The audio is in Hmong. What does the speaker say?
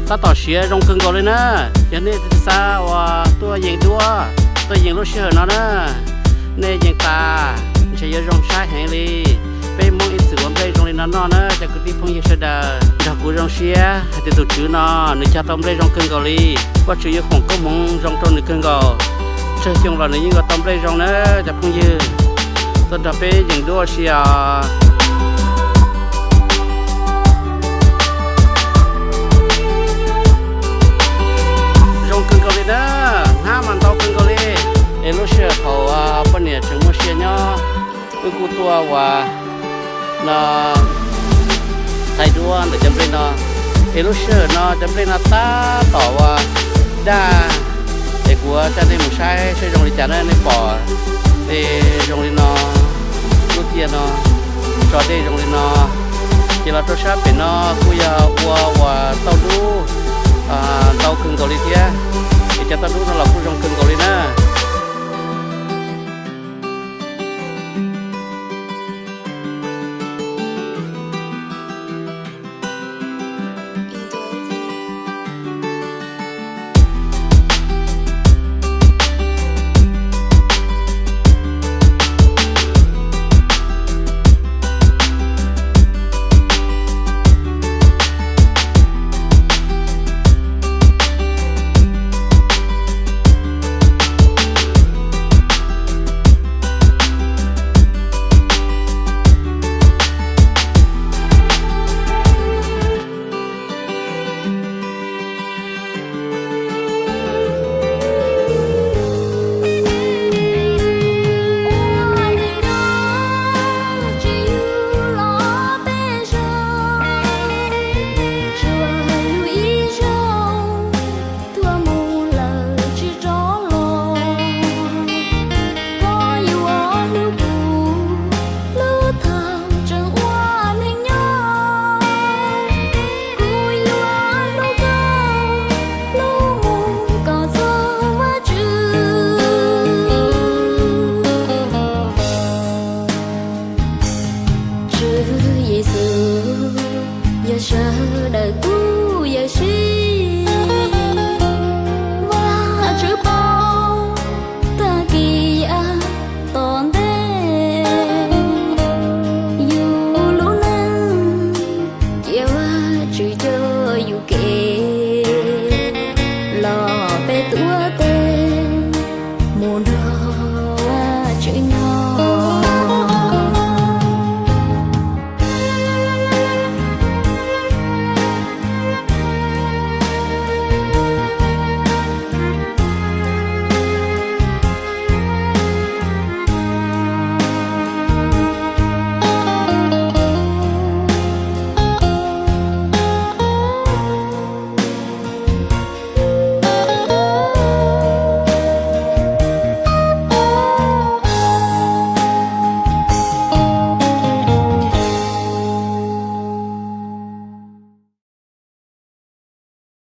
tab tom siav zoo kawg nkaus li na. Yog nej xav uas tuaj yees duab, tuaj yees lub sij hawm no na, nej yees tas ntshe yuav zoo saib heev li. Peb Hmoob ib txwm ua nplej zoo li no noj na cov kwv tij phooj ywg sawv daws. Nrog kuv zoo siab hais tias tus tswv no nws cog tau nplej zoo kawg nkaus li. Vajtswv yuav foom koob hmoov zoo rau nws kawg nkaus. Tsawg xyoo los nws yeej ua tau nplej zoo na cov phooj ywg. Tuaj nrog peb yees duab ua si os. Zoo kawg nkaus li na, hnab mas ntau kawg nkaus li. Es lub sij hawm thaum poj niam tseem muaj sia nyob, wb kuj tuaj ua no, thaij duab ntawm cov nplej no. Es lub sij hawm no cov nplej no tab tom ua daj. Es kuv coj nej mus saib saib zoo li cas na, nej pom dej zoo li no, lub tiaj no, tso dej zoo li no. Ces los rau sab pem no kuj yog ua uas tauj dub ntau kawg nkaus li thiab. Es cov tauj dub no los kuj zoo kawg nkaus li na. Tuaj mus lawm tsis rov los, koj yuav hlub kuv, hlub thaum tseem ua neeg nyob. Kuv yuav hlub koj, hlub mus kom txog Vajtswv. Tswv Yexus yog sawv daws tus yawm sij, Vajtswv paub tag kis yav tom ntej, yus lub neej cia Vajtswv coj yus kev.